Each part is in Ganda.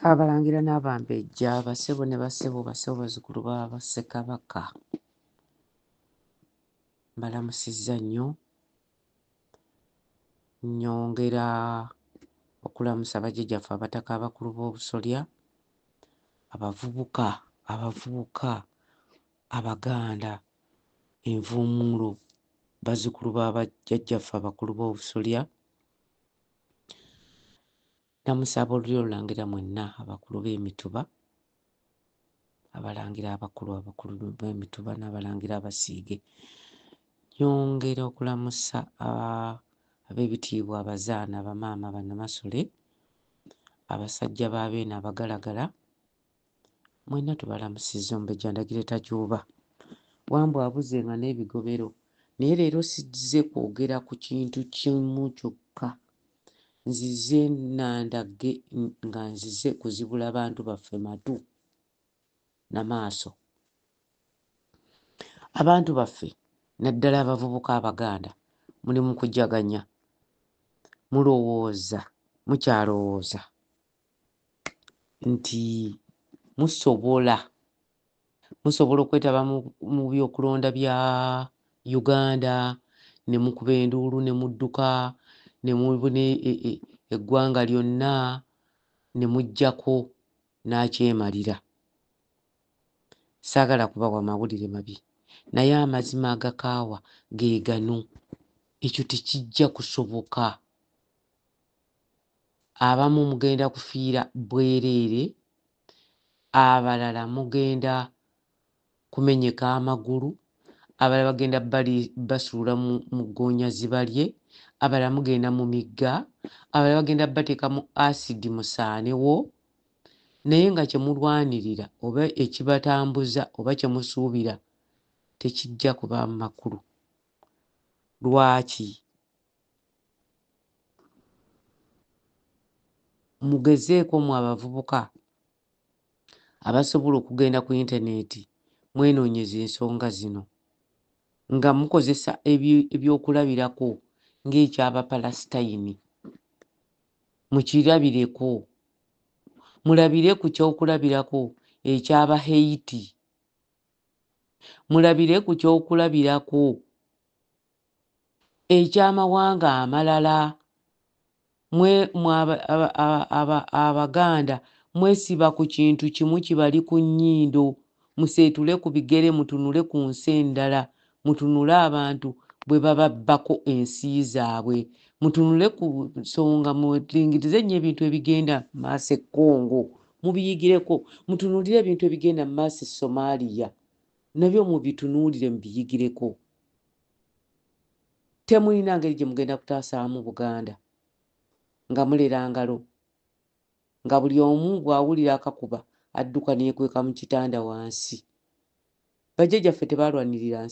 Abalangira n'Abambejja, bassebo ne bassebo, bassebo bazzukulu ba Ssekabaka, mbalamusizza nnyo. Nnyongera okulamusa bajjajjaffe Abataka abakulu b'Obusolya, abavubuka, abavubuka Abaganda, envuumuulo, bazzukulu ba bajjajjaffe abakulu b'Obusolya. Nnamusa ab'olulyo Olulangira mwenna abakulu b'emituba, Abalangira abakulu, abakulu b'emituba n'Abalangira abasiige. Nnyongera okulamusa abeebitiibwa Abazaana, bamaama, Bannamasole, abasajja ba Beene abagalagala, mwenna tubalamusizza. Omumbejja Ndagire Tajuuba, Wambwa abuze nga n'ebigobero. Naye leero sizze kwogera ku kintu kimu kyokka. Nzize nandagge nga nzize kuzibula bantu baffe matu na maaso. Abantu baffe naddala abavubuka Abaganda muli mu kujaganya, mulowooza, mukyalowooza nti musobola musobola okwetaba mu byokulonda bya Uganda ne mukuba enduulu ne mudduka ne mubuna eggwanga lyonna ne muggyako n'akyemalira. Saagala kubawa mawulire mabi naye amazima agakaawa ge gano, ekyo tekijja kusoboka. Abamu mugenda kufiira bwereere, abalala mugenda kumenyeka amagulu, abalala bagenda bali basuula mu ggoonya zibalye, abalala mugenda mu migga, abalala bagenda bateeka mu asidi musaanewo. Naye nga kye mulwanirira oba ekibatambuza oba kye musuubira tekijja kubaamu makulu. Lwaki? Mugezeeko mmwe abavubuka abasobola okugenda ku yintaneeti mwenoonyeze ensonga zino nga mukozesa ebyokulabirako ng'eky'Abapalasitayini. Mukirabireko. Mulabire ku kyokulabirako eky'Abahaiti. Mulabire ku kyokulabirako eky'amawanga amalala. Mwe mwe Abaganda mwesiba ku kintu kimu kibali ku nnyindo, museetule ku bigere mutunule ku nsi endala, mutunule abantu bwe bababbako ensi zaabwe, mutunule ku nsonga, mulingirize nnyo ebintu ebigenda mu maaso e Congo mubiyigireko, mutunuulire ebintu ebigenda mu maaso e Somalia nabyo mubitunuulire mubiyigireko. Temulina ngeri gye mugenda kutaasaamu Buganda nga mulera ngalo, nga buli omu bw'awulira akakuba adduka ne yeekweka mu kitanda wansi. Bajjajjaffe tebaalwanirira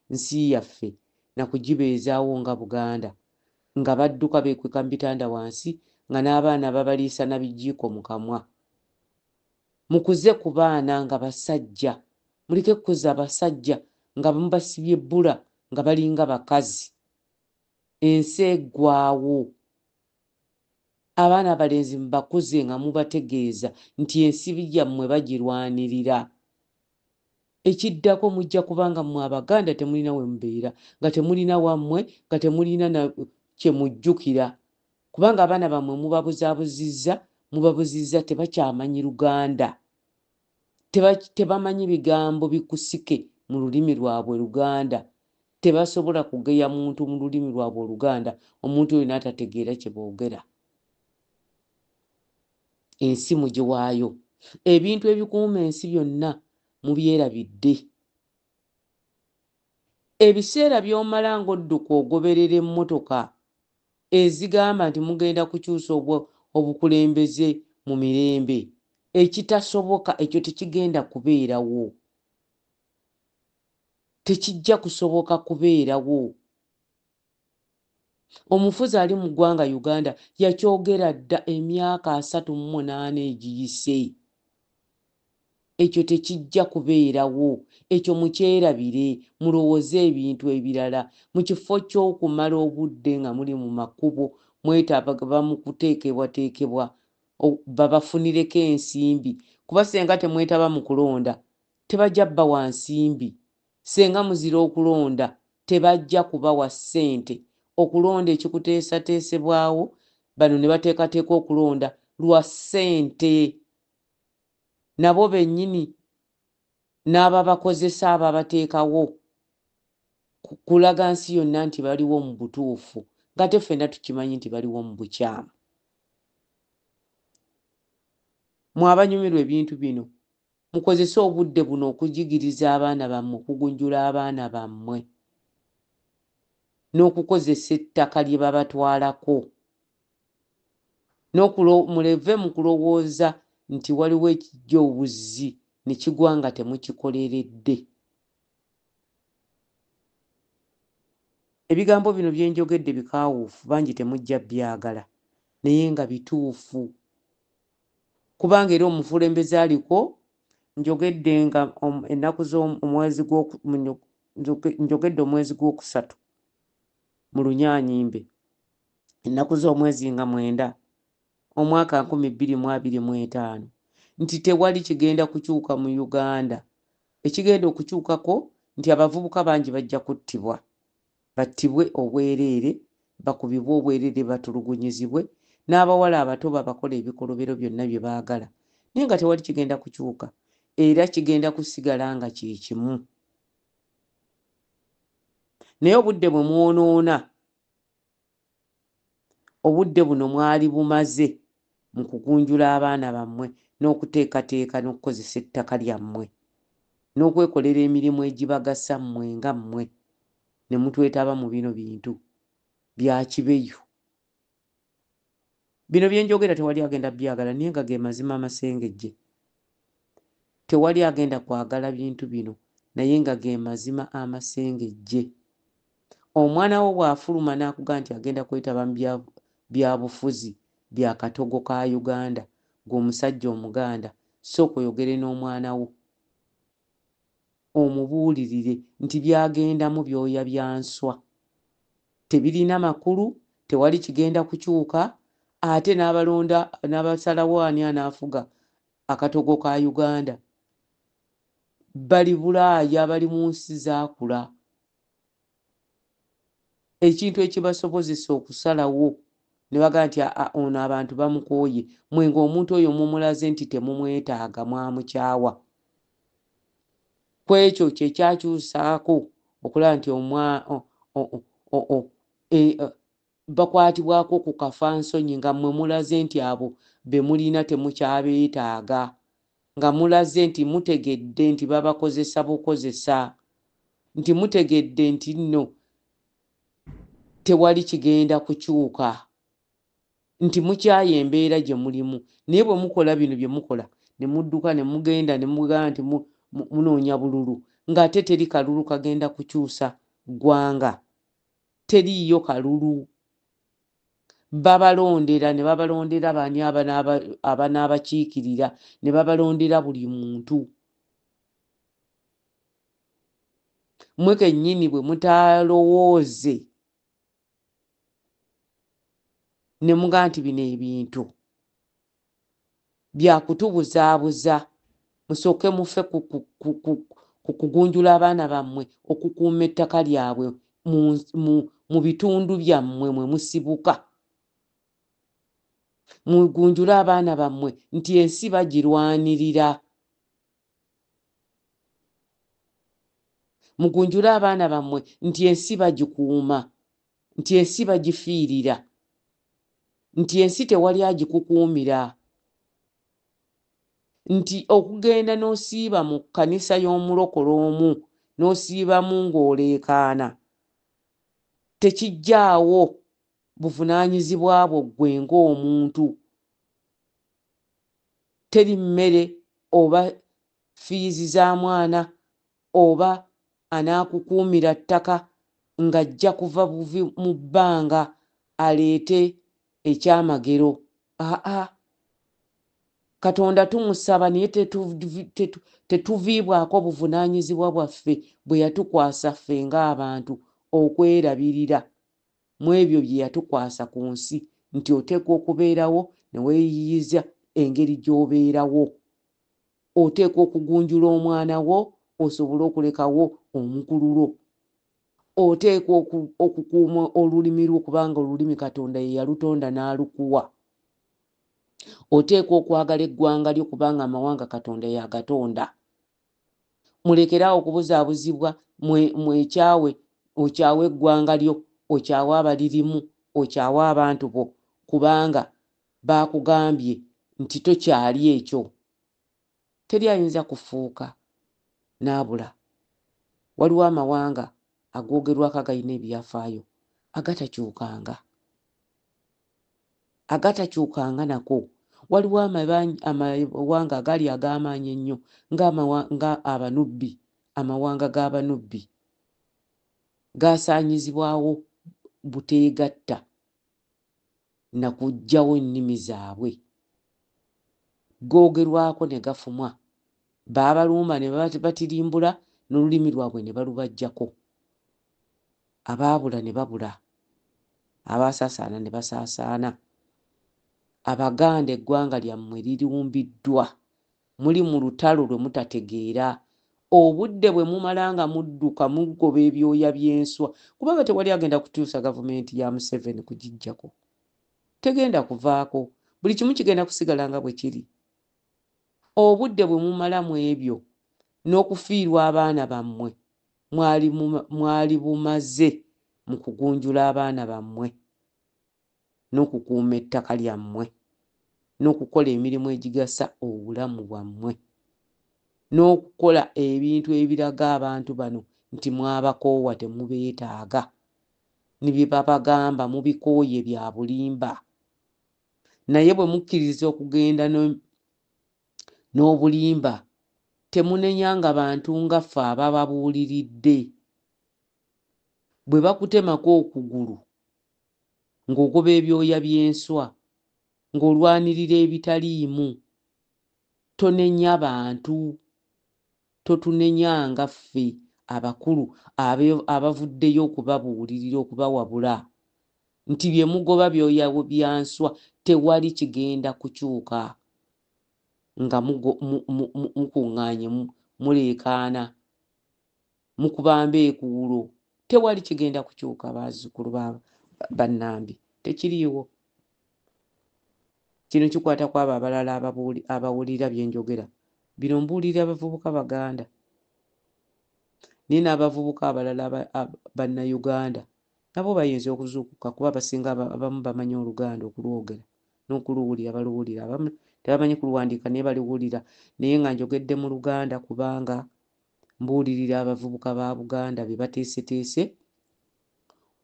nsi yaffe na kugibeezaawo nga Buganda nga badduka beekweka mu bitanda wansi nga n'abaana babaliisa na bijiiko mu kamwa. Mukuze ku baana nga basajja, muleke kukuza basajja nga mubasibye bbula nga balinga bakazi. Ensi eggwaawo. Abaana abalenzi mubakuze nga mubategeeza nti ensi yammwe bagirwanirira. Ekiddako mujja kuba nga mmwe Abaganda temulina we mubeera, nga temulina wammwe, nga temulina na kye mujjukira kubanga abaana bammwe mubabuzaabuzizza, mubabuzizza tebakyamanyi Luganda. Tebamanyi bigambo bikusike mu lulimi lwabwe Luganda. Tebasobola kugeya muntu mu lulimi lwabwe Oluganda omuntu oyo n'atategeera kye boogera. Ensi mugiwaayo. Ebintu ebikuuma ensi byonna mubyerabidde. Ebiseera by'omala ng'odduka ogoberera emmotoka ezigamba nti mugenda kukyusa obukulembeze mu mirembe, ekitasoboka, ekyo tekigenda kubeerawo. Tekijja kusoboka kubeerawo. Omufuzi ali mu ggwanga Uganda yakyogera dda emyaka 38 egiyise. Ekyo tekijja kubeerawo. Ekyo mukyerabire, mulowooze ebintu ebirala. Mu kifo ky'okumala obudde nga muli mu makubo mwetaba mu kuteekebwateekebwa Babafunireko ensimbi, kuba senga temwetaba mu kulonda tebajja bawa nsimbi. Senga muzira okulonda tebajja kubawa ssente. Okulonda ekikuteesateesebwawo bano ne bateekateeka okulonda lwa ssente, nabo bennyini n'ababakozesa ababateekawo kulaga nsi yonna nti baliwo mu butuufu, ng'ate ffenna tukimanyi nti baliwo mu bukyamu. Mwe abanyumirwa ebintu bino, mukozese obudde buno okujigiriza abaana bammwe, okugunjula abaana bammwe n'okukozesa ettaka lye babatwalako, muleve mu kulowooza nti waliwo ekijja obuzzi ne kigwa nga temukikoleredde. Ebigambo bino bye njogedde bikaawuufu, bangi temujja byagala, naye nga bituufu, kubanga era omukulembeze aliko njogedde nga ennaku z'omwezi, njogedde omwezi gwokusatu mu Lunyaanyimbe, ennaku z'omwezi nga 9, omwaka 2025, nti tewali kigenda kukyuka mu Uganda. Ekigenda okukyukako nti abavubuka bangi bajja kuttibwa, battibwe obwereere, bakubibwe obwereere, batulugunyizibwe, n'abawala abato babakola ebikolobero byonna bye baagala, naye nga tewali kigenda kukyuka, era kigenda kusigala nga kye kimu. Naye obudde bwe mwonoona, obudde buno mwali bumaze mu kugunjula abaana bammwe n'okuteekateeka n'okukozesa ettaka lyammwe n'okwekolera emirimu egibagasa mmwe nga mmwe, ne mutwetaba mu bino bintu bya kibeyu. Bino bye njogera tewali agenda byagala, naye nga ge mazima amasengejje. Tewali agenda kwagala bintu bino, naye nga ge mazima amasengejje. Omwana wo bw'afuluma n'akugamba nti agenda kwetaba mu byabufuzi bya katogo ka Uganda, ggwe omusajja Omuganda, sooka oyogere n'omwana wo omubuulirire nti by'agendamu byoya bya nswa, tebirina makulu, tewali kigenda kukyuka, ate n'abalonda n'abasalawo ani anaafuga akatogo ka Uganda bali Bulaaya, bali mu nsi zaakula. Ekintu ekibasobozesa okusalawo ne bagamba nti ono abantu bamukooye, mwe ng'omuntu oyo mumulaze nti temumwetaaga, mwamukyawa. Ku ekyo kye kyakyusaako okulaba nti bakwatibwako ku kafansonyi, nga mmwe mulaze nti abo be mulina temukyabeetaaga, nga mulaze nti mutegedde nti babakozesa bukozesa, nti mutegedde nti nno tewali kigenda kukyuka, nti mukyaye embeera gye mulimu. Naye bwe mukola bino bye mukola ne mudduka ne mugenda ne mugamba nti munoonya bululu, ng'ate teri kalulu kagenda kukyusa ggwanga, teriiyo kalulu. Babalondera ne babalondera bani abanaabakiikirira, ne babalondera buli muntu. Mmwe kennyini bwe mutaalowooze ne mugamba nti bino ebintu byakutubuzaabuza, musooke mufe ku kugunjula abaana bammwe okukuuma ettaka lyabwe mu bitundu byammwe mwe musibuka. Mugunjule abaana bammwe nti ensi bagirwanirira. Mugunjule abaana bammwe nti ensi bagikuuma, nti ensi bagifiirira, nti ensi tewali agikukuumira, nti okugenda n'osiiba mu kkanisa y'omulokole omu n'osiibamu ng'oleekaana tekijjaawo buvunaanyizibwa bwo ggwe ng'omuntu. Teri mmere oba fiizi za mwana oba anaakukuumira ttaka ng'ajja kuva buvi mu bbanga aleete ekyamagero. Aa, Katonda tumusaba, naye tetuviibwako buvunaanyizibwa bwaffe bwe yatukwasa ffe ng'abantu okwerabirira mu ebyo bye yatukwasa ku nsi, nti oteekwa okubeerawo ne weeyiiyiza engeri gy'obeerawo. Oteekwa okugunjula omwana wo osobole okulekawo omukululo. Oteekwa okukuuma olulimi lwo kubanga olulimi Katonda ye yalutonda n'alukuwa. Oteekwa okwagala eggwanga lyo kubanga amawanga Katonda yagatonda. Mulekere awo okubuzaabuzibwa, mwekyawe, okyawe eggwanga lyo, okyawe abalirimu, okyawe abantu bo kubanga baakugambye nti tokyali ekyo. Teri ayinza kufuuka n'abula. Waliwo amawanga agoogerwako agalina ebyafaayo agatakyukanga, agatakyukanga nako. Waliwo amawanga agaali ag'amaanyi ennyo nga Abanubbi, amawanga g'Abanubbi gaasaanyizibwawo buteegatta na kuggyawo nnimi zaabwe. Googerwako ne gafumwa. Baabalumba ne batirimbula n'olulimi lwabwe ne balubaggyako. Abaabula ne babula, abaasaasaana ne basaasaana. Abaganda eggwanga lyammwe lirumbiddwa, muli mu lutalo lwe mutategeera. Obudde bwe mumala nga mudduka mugoba ebyoya by'enswa, kubanga tewali agenda kukyusa gavumenti ya Museveni kugiggyako. Tegenda kuvaako, buli kimu kigenda kusigala nga bwe kiri. Obudde bwe mumala mu ebyo n'okufiirwa abaana bammwe mwali bumaze mu kugunjula abaana bammwe n'okukuuma ettaka lyammwe n'okukola emirimu egigasa obulamu bwammwe n'okukola ebintu ebiraga abantu bano nti mwabakoowa temubeetaaga ne bye babagamba mubikooye bya bulimba. Naye bwe mukkiriza okugenda n'obulimba temunenyanga bantu nga ffe abababuuliridde. Bwe bakutemako okugulu ng'ogoba ebyoya by'enswa, ng'olwanirira ebitaliimu, tonenya bantu, totunenyanga ffe abakulu abavuddeyo okubabuulirira, okubawabula nti bye mugoba byoya bya nswa, tewali kigenda kukyuka nga mukuŋŋaanye muleekaana, mukuba mbeekuulo, tewali kigenda kukyuka bazzukulu ba Nnambi, tekiriiwo. Kino kikwata ku abo abalala abawulira bye njogera. Bino mbuulirira abavubuka Baganda naye n'abavubuka abalala Bannayuganda nabo bayinza okuzuukuka kuba abasinga abamu bamanyi Oluganda okulwogera n'okuluwulira baluwulira, abamu tebamanyi kuluwandiika naye baluwulira. Naye nga njogedde mu Luganda kubanga mbuulirira abavubuka ba Buganda be bateeseteese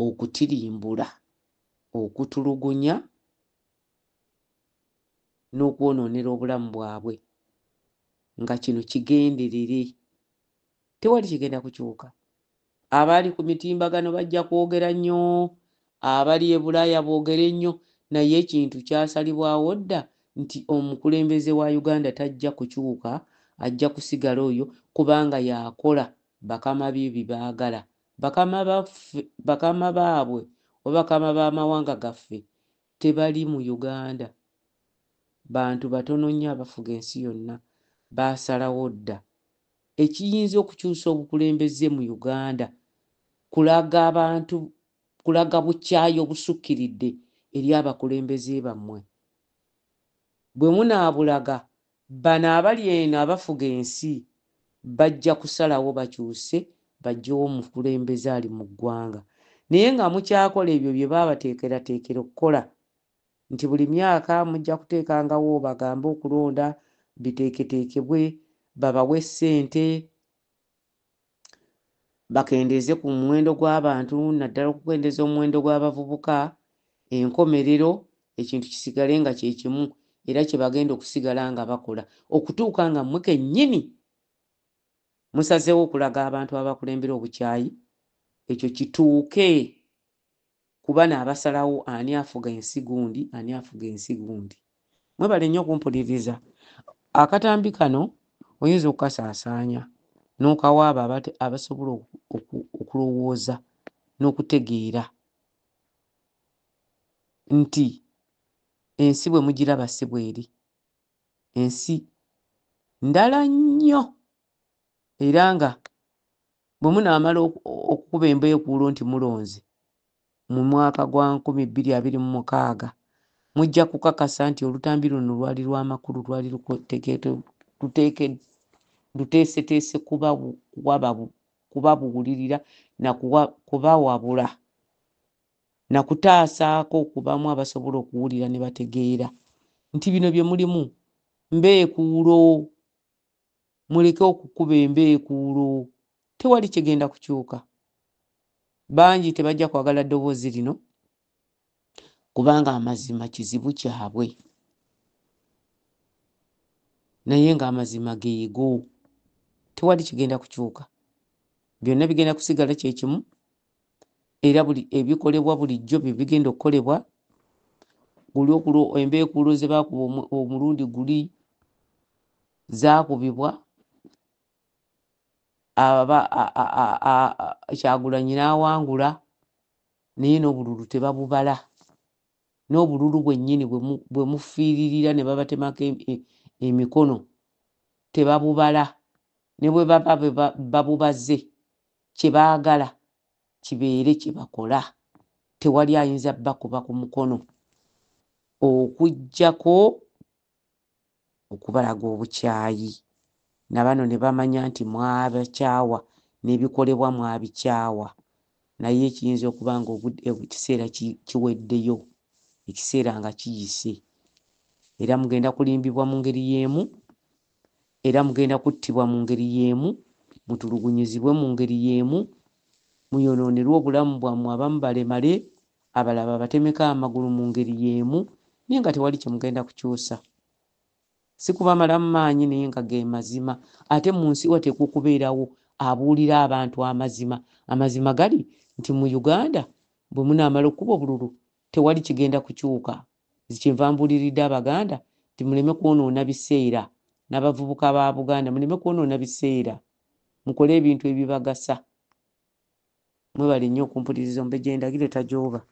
okutirimbula, okutulugunya n'okwonoonera obulamu bwabwe nga kino kigenderere. Tewali kigenda kukyuka. Abali ku mitimbagano bajja kwogera nnyo, abali e Bulaaya boogere nnyo, naye ekintu kyasalibwawo dda nti omukulembeze wa Uganda tajja kukyuka, ajja kusigala oyo kubanga y'akola bakama be bye baagala. Bakama baffe, bakama baabwe oba bakama b'amawanga gaffe tebali mu Uganda. Bantu batono nnyo abafuga ensi yonna baasalawo dda. Ekiyinza okukyusa obukulembeze mu Uganda kulaga abantu, kulaga bukyayi obusukkiridde eri abakulembeze bammwe. Bwe munaabulaga, bano abali eno abafuga ensi bajja kusalawo bakyuse baggyewo omukulembeze ali mu ggwanga. Naye nga mukyakola ebyo bye baabateekerateekera okukola nti buli myaka mujja kuteekangawo bagambe okulonda biteeketeekebwe, babawe ssente, bakendeeze ku muwendo gw'abantu naddala okukendeeza omuwendo gw'abavubuka, enkomerero ekintu kisigale nga kye kimu era kye bagenda okusigala nga bakola okutuuka nga mmwe kennyini musazeewo okulaga abantu abakulembera obukyayi ekyo kituuke ku bano abasalawo ani afuga ensi gundi, ani afuga ensi gundi. Mwebale nnyo okumpuliriza. Akatambi kano oyinza okukasaasaanya n'okawa abo abasobola okulowooza n'okutegeera nti Ensi bwe mugiraba si bw'eri. Ensi ndala nnyo era nga bwe munaamala okukuba embeekuulo nti mulonze mu mwaka gwa 2026, mujja kukakasa nti olutambi luno lwali lwa makulu, lwali luteeseteese kubabuulirira na kubawabula na kutaasaako okubamu abasobola okuwulira ne bategeera nti bino bye mulimu mbeekuulo. Muleke okukuba embeekuulo, tewali kigenda kukyuka. Bangi tebajja kwagala ddoboozi lino kubanga amazima kizibu kyabwe, naye ng'amazima geego. Tewali kigenda kukyuka, byonna bigenda kusigala kye kimu, era buli ebikolebwa bulijjo bye bigenda okukolebwa. Guli embeekuulo ze baakuba omulundi guli zaakubibwa Kyagulanyi n'awangula, naye n'obululu tebabubala. N'obululu bwennyini bwe mufiiririra ne babatemako emikono tebabubala. Ne bwe baba babubaze, kye baagala kibeere kye bakola. Tewali ayinza bakuba ku mukono okuggyako okubalaga obukyayi, na bano ne bamanya nti mwabakyawa n'ebikolebwa mwabikyawa. Naye ekiyinza okuba nga ekiseera kiweddeyo, ekiseera nga kiyise, era mugenda kulimbibwa mu ngeri y'emu, era mugenda kuttibwa mu ngeri y'emu, mutulugunyizibwe mu ngeri y'emu, muyonoonerwe obulamu bwammwe, abamu balemale, abalala babatemeko amagulu mu ngeri y'emu, naye nga tewali kye mugenda kukyusa. Si kubamalamu maanyi, naye nga ge mazima. Ate mu nsi wateekwa okubeerawo abuulira abantu amazima. Amazima gali nti mu Uganda bwe munaamala okukuba obululu tewali kigenda kukyuka. Nze kyenva mbuuliridde Abaganda nti muleme kwonoona biseera, n'abavubuka ba Buganda muleme kwonoona biseera, mukole ebintu ebibagasa. Mwebale nnyo okumpuliriza. Omumbejja Endagire tajooga.